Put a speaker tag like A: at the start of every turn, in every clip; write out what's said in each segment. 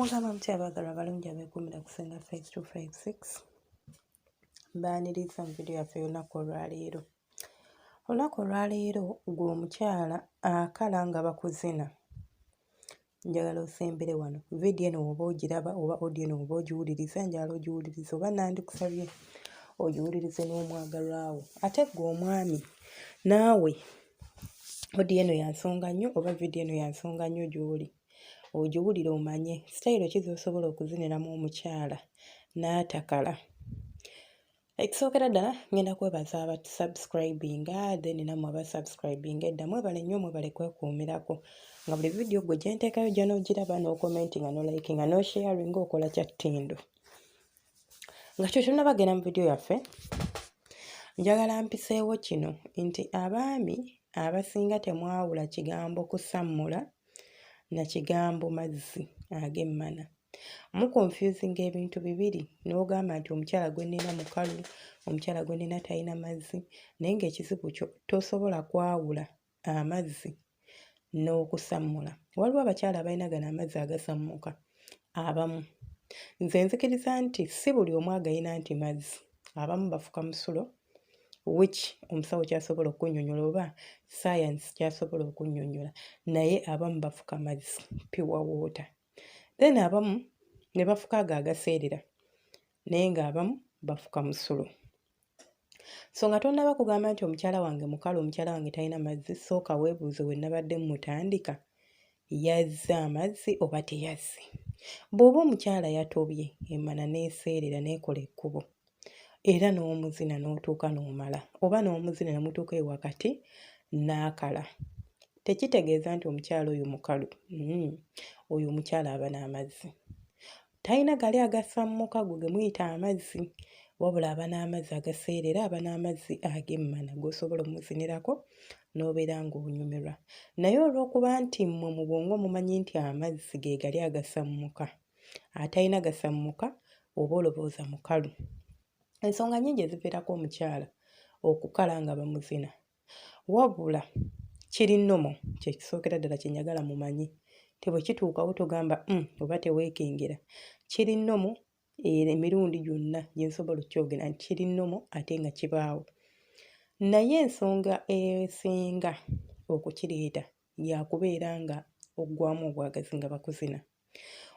A: Mugamba mutya abaagalwa abalungi abeekuumira ku Ssenga Face 256? Mbaaniriza mu vidiyo yaffe y'olunaku olwaleero. Olunaku olwaleero ggwe omukyala akala nga bakuzina, njagala osembere wano. Vidiyo eno bw'oba ogiraba oba audio eno bw'oba ogiwuliriza, njagala ogiwulirize oba nandikusabye ogiwulirize n'omwagalwa wo. Ate ggwe omwami naawe audio eno ya nsonga nnyo oba vidiyo eno ya nsonga nnyo gy'oli. Ogiwulire omanye sitayiro ki z'osobola okuziniramu omukyala n'atakala. Ekisookera ddala ngenda kwebaza abatusubscribinga, then nammwe abasubscribinga edda mwebale nnyo, mwebale kwekuumirako nga buli vidiyo gwe gye nteekayo ojja n'ogiraba n'okomentinga n'olikinga n'osharinga, okola kya ttindo. Nga kyo kyonna bagenda mu vidiyo yaffe, njagala mpiseewo kino nti abaami abasinga temwawula kigambo kusammula na kigambo mazzi ag'emmana. Mukonfusinga ebintu bibiri n'ogamba nti omukyala gwe nnina mukalu, omukyala gwe nnina talina mazzi, naye ng'ekizibu kyo tosobola kwawula amazzi n'okusammula. Waliwo abakyala abalina gano amazzi agasammuka abamu. Nze nzikiriza nti si buli omu agayina nti mazzi, abamu bafuka musulo, which omusawo ky'asobola okunnyonnyola oba science ky'asobola okunnyonnyola, naye abamu bafuka mazzi, pure water. Then abamu ne bafuka ago agaseerera, naye ng'abamu bafuka musulo. So nga tonnaba kugamba nti omukyala wange mukalu, omukyala wange talina mazzi, sooka weebuuze we nabadde mmutandika yazze amazzi oba teyazze. Bw'oba omukyala yatobye emmana n'eseerera n'ekola ekkubo era n'omuzina n'otuuka n'omala oba n'omuzina ne mutuuka ewakati n'akala, tekitegeeza nti omukyala oyo mukalu. Oyo omukyala aba n'amazzi. Talina gali agasammuka go ge muyita amazzi, wabula aba n'amazzi agaseerera, aba n'amazzi ag'emmana g'osobola ommuzinirako n'obeera ng'onyumirwa. Naye olw'okuba nti mmwe mu bwongo mumanyi nti amazzi ge gali agasammuka, atalina gasammuka oba olowooza mukalu. Ensonga nnyingi eziviirako omukyala okukala nga bamuzina, wabula kiri normal. Kye kisookera ddala kye njagala mumanye nti bwe kituukawo togamba oba teweekengera. Kiri normal era emirundi gyonna gye nsobola okkyogera nti kiri normal ate nga kibaawo. Naye ensonga esinga okukireeta ya kubeera nga oggwamu obwagazi nga bakuzina.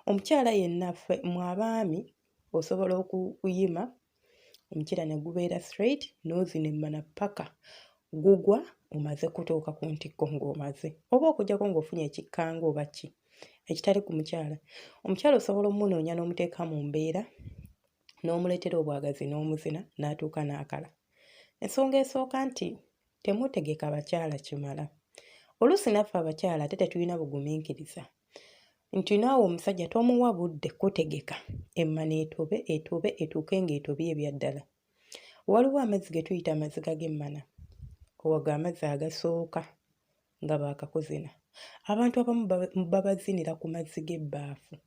A: Omukyala yenna ffe mmwe abaami osobola okuyima omukira ne gubeera straight n'ozina emmana ppaka gugwa omaze kutuuka ku ntikko ng'omaze, oba okuggyako ng'ofunye ekikkanga oba ki ekitali ku mukyala. Omukyala osobola ommunoonya n'omuteeka mu mbeera n'omuleetera obwagazi n'omuzina n'atuuka n'akala. Ensonga esooka nti temutegeka bakyala kimala. Oluusi naffe abakyala ate tetulina bugumiikiriza nti naawe omusajja tomuwa budde kutegeka emmana etobe etobe etuuke ng'etobye ebya ddala. Waliwo amazzi ge tuyita amaziga g'emmana, ago amazzi agasooka nga baakakuzina. Abantu abamu babazinira ku mazzi g'ebbaafu.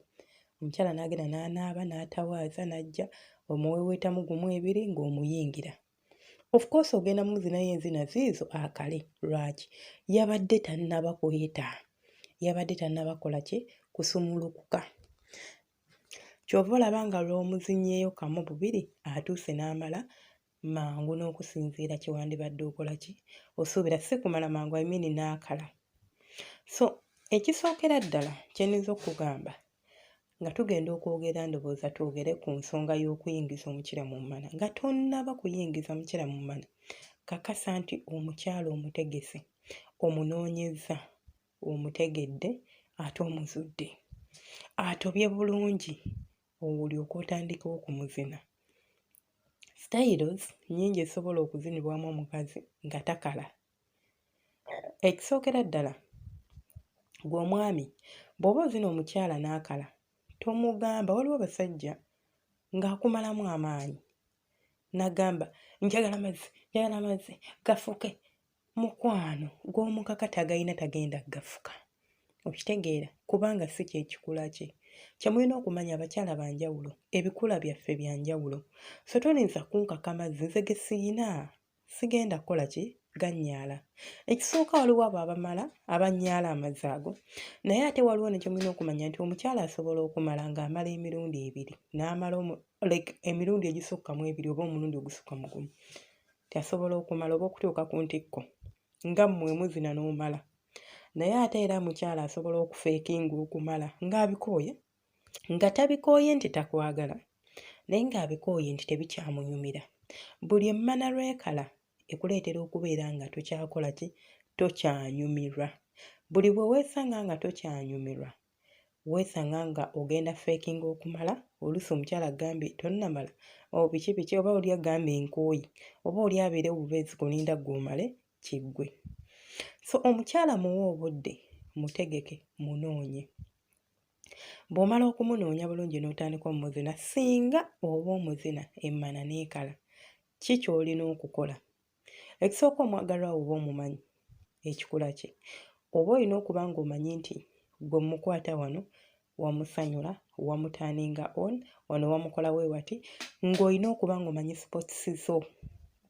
A: Omukyala n'agenda n'anaaba n'atawaaza n'ajja omuweeweetamu gumu ebiri ng'omuyingira. Of course ogenda muzinayo enzina ziizo akale. Lwaki? Yabadde tannaba kweta, yabadde tannaba kukola ki? Kusumulukuka. Ky'ova olaba nga lw'omuzinyeeyo kamu bubiri atuuse n'amala mangu n'okusinziira kye wandibadde okola ki? Osuubira si kumala mangu, I mean n'akala. So ekisookera ddala kye nnyinza okukugamba nga tugenda okwogera, ndowooza twogere ku nsonga y'okuyingiza omukira mu mmana. Nga tonnaba kuyingiza mukira mu mmana, kakasa nti omukyala omutegese, omunoonyezza, omutegedde ate omuzudde. Atobye bulungi olyoke otandikewo okumuzina. Styles nnyingi ezisobola okuzinibwamu omukazi nga takala. Ekisookera ddala ggwe omwami bw'oba ozina omukyala n'akala tomugamba. Waliwo abasajja ng'akumalamu amaanyi n'agamba njagala mazzi, njagala mazzi gafuke. Mukwano gw'omukaka tagayina tagenda ggafuka. Okitegeera? Kubanga si kye kikula kye. Kye mulina okumanya abakyala ba njawulo, ebikula byaffe bya njawulo. So toyinza kunkaka mazzi nze ge siyina, sigenda kukola ki? Gannyaala. Ekisooka waliwo abo abamala abannyaala amazzi ago, naye ate waliwo ne kye mulina okumanya nti omukyala asobola okumala ng'amala emirundi ebiri n'amala like emirundi egisukka mu ebiri oba omulundi ogusukka mu gumu. Nti asobola okumala oba okutuuka ku ntikko nga mmwe muzina n'omala. Naye ate era mukyala asobola okufeekinga okumala ng'abikooye, nga tabikooye nti takwagala naye ng'abikooye nti tebikyamunyumira. Buli emmana lw'ekala ekuleetera okubeera nga tokyakola ki? Tokyanyumirwa. Buli bwe weesanga nga tokyanyumirwa, weesanga nga ogenda feekinga okumala, oluusi omukyala agambye tonnamala, oh biki biki oba oli agambye nkooye, oba oli abeerewo bubeezi kulinda ggwe omale kiggwe. So omukyala muwe obudde, mutegeke, munoonye. Bw'omala okumunoonya bulungi n'otandika omuzina, singa oba omuzina emmana n'ekala, ki ky'olina okukola? Ekisooka omwagalwa wo oba omumanyi ekikula kye. Oba olina okuba ng'omanyi nti gwe mmukwata wano wamusanyula, wamutaaninga on, wano wamukola we wati, ng'olina okuba ng'omanyi spots zo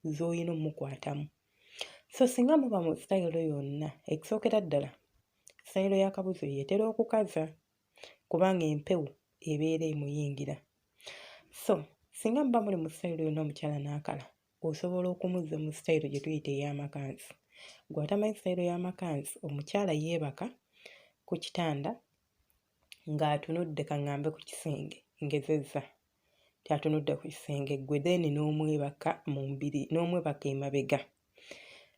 A: z'olina ommukwatamu. So singa muba mu sitayiro yonna, ekisookera ddala sitayiro y'akabuzi y'etera okukaza kubanga empewo ebeera emuyingira. So singa muba muli mu sitayiro yonna omukyala n'akala, osobola okumuzza mu sitayiro gye tuyita ey'amakansi. Ggwe atamanyi sitayiro y'amakansi, omukyala yeebaka ku kitanda ng'atunudde ka ŋŋambe ku kisenge, ngezezza nti atunudde ku kisenge ggwe then n'omwebaka mu mbiri n'omwebaka emabega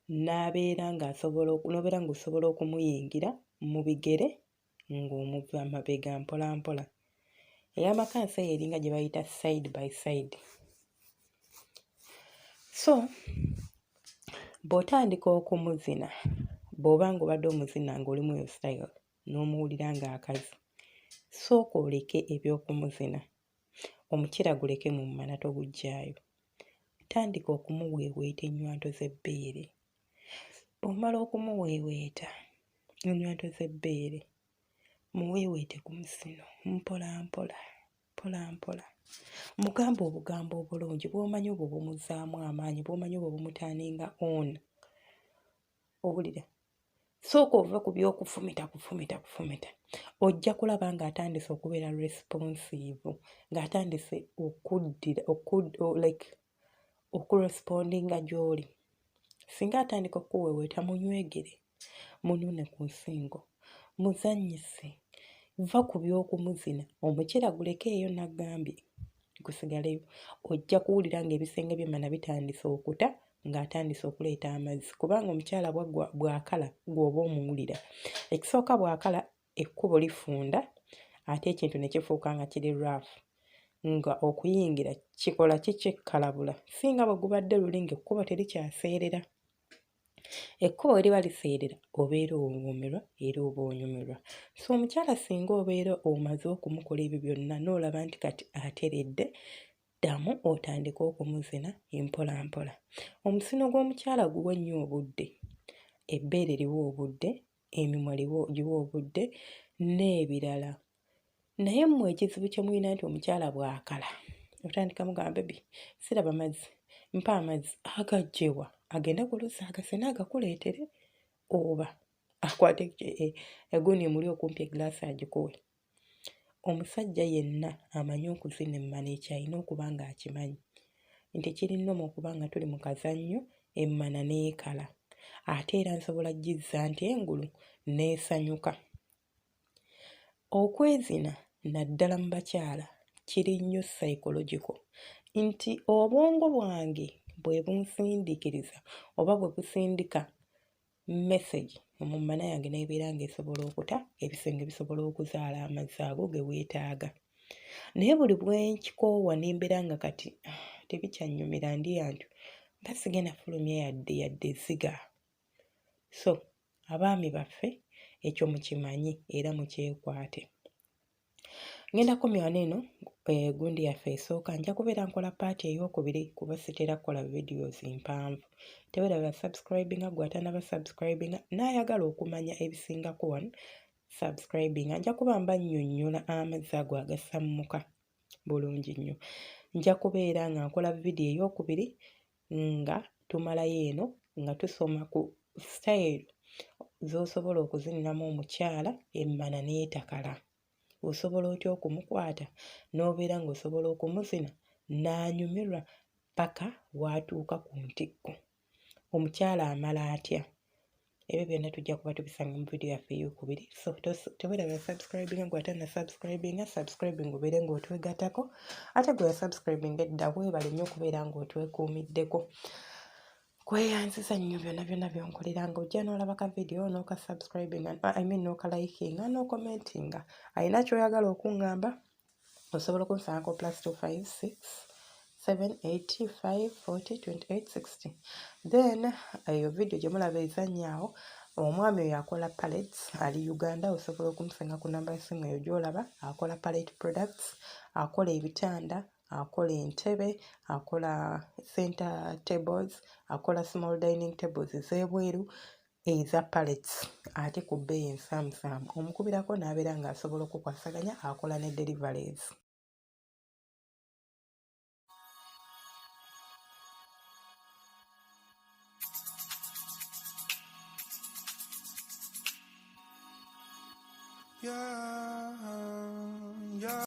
A: n'abeera ng'asobola n'obeera ng'osobola okumuyingira mu bigere ng'omuva mabega mpola mpola. Ey'amakansi eyo eringa gye bayita side by side. So bw'otandika okumuzina, bw'oba ng'obadde omuzina ng'oli mu eyo sitayiro n'omuwulira ng'akaze, sooka oleke eby'okumuzina, omukira guleke mu mmana toguggyaayo. Tandika okumuweeweeta ennywanto z'ebbeere. Bw'omala okumuweeweeta ennywanto z'ebbeere, muweeweete ku musino mpola mpola, mpola mpola. Mugambe obugambo obulungi bw'omanyi obwo bumuzzaamu amaanyi, bw'omanyi obwo bumutaaninga on. Owulira? Sooka ove ku by'okufumita kufumita kufumita. Ojja kulaba ng'atandise okubeera responsive, ng'atandise okuddira like okurespondinga gy'oli. Singa atandika okukuweeweeta munywegere, munuune ku nsingo, muzannyise, vva ku by'okumuzina, omukira guleke eyo naggambye gusigaleyo. Ojja kuwulira ng'ebisenge by'emmana bitandise okuta ng'atandise okuleeta amazzi kubanga omukyala bw'aggwa bw'akala ggwe oba omuwulira. Ekisooka bw'akala ekkubo lifunda ate ekintu ne kifuuka nga kiri rough nga okuyingira kikola ki kikkalabula si nga bwe gubadde luli ng'ekkubo terikyaseerera. Ekkubo bwe liba liseerera obeera owoomerwa era oba onyumirwa. So omukyala singa obeera omaze okumukola ebyo byonna n'olaba nti kati ateredde, ddamu otandike okumuzina mpola mpola. Omusino gw'omukyala guwe nnyo obudde, ebbeere liwe obudde, emimwa giwe obudde n'ebirala. Naye mmwe ekizibu kye mulina nti omukyala bw'akala otandika mugamba bebi siraba mazzi mpa amazzi agaggye wa agende ku luzzi agasene agakuleetere oba akwate egundi emuli okumpi eggilaasi agikuwe. Omusajja yenna amanyi okuzina emmana ekyo alina okuba ng'akimanyi nti kiri normal okuba nga tuli mu kazannyo emmana n'ekala ate era nsobola gizza nti engulu n'esanyuka. Okwezina naddala mu bakyala kiri nnyo psychological nti obwongo bwange bwe bunsindiikiriza oba bwe busindika message mu mmana yange n'ebeera ng'esobola okuta ebisenge bisobola okuzaala amazzi ago ge weetaaga. Naye buli bwe nkikoowa ne mbeera nga kati ah, tebikyannyumira ndi antyo mba sigenda fulumya yadde yadde ezziga. So abaami baffe ekyo mukimanye era mukyekwate. Ngenda kukomya wano eno egundi yaffe esooka nja kubeera nkola paati ey'okubiri kuba sitera kukola videos mpanvu. Teweerabira subscribinga gwe atanaba subscribinga n'ayagala okumanya ebisingako wano subscribinga. Nja kuba mbannyonnyola amazzi ago agasammuka bulungi nnyo. Nja kubeera nga nkola vidiyo ey'okubiri nga tumalayo eno nga tusoma ku sitayiro z'osobola okuziniramu omukyala emmana n'etakala. Osobola otya okumukwata n'obeera ng'osobola okumuzina n'anyumirwa ppaka w'atuuka ku ntikko. Omukyala amala atya? Ebyo byonna tujja kuba tubisanga mu vidiyo yaffe ey'okubiri. So teweerabira subscribinga gwe atanna subscribinga, subscribing obeere ng'otwegattako, ate gwe yasubscribinga edda weebale nnyo okubeera ng'otwekuumiddeko. Kweyanziza nnyo byonna byonna byonkolera nga ojja n'olaba ka vidiyo n'oka subscribinga, I mean n'oka likinga n'okomentinga. Alina ky'oyagala okuŋŋamba osobola okunsangako +256 785 40 28 60. Then eyo vidiyo gye mulaba ezannya awo, omwami oyo akola pallets ali Uganda, osobola okumusanga ku namba y'essimu eyo gy'olaba. Akola pallet products, akola ebitanda, akola entebe, akola center tables, akola small dining tables ez'ebweru eza pallets ate ku bbeeyi ensaamusaamu. Omukubirako n'abeera ng'asobola okukwasaganya, akola ne deliveries.
B: Yeah, yeah.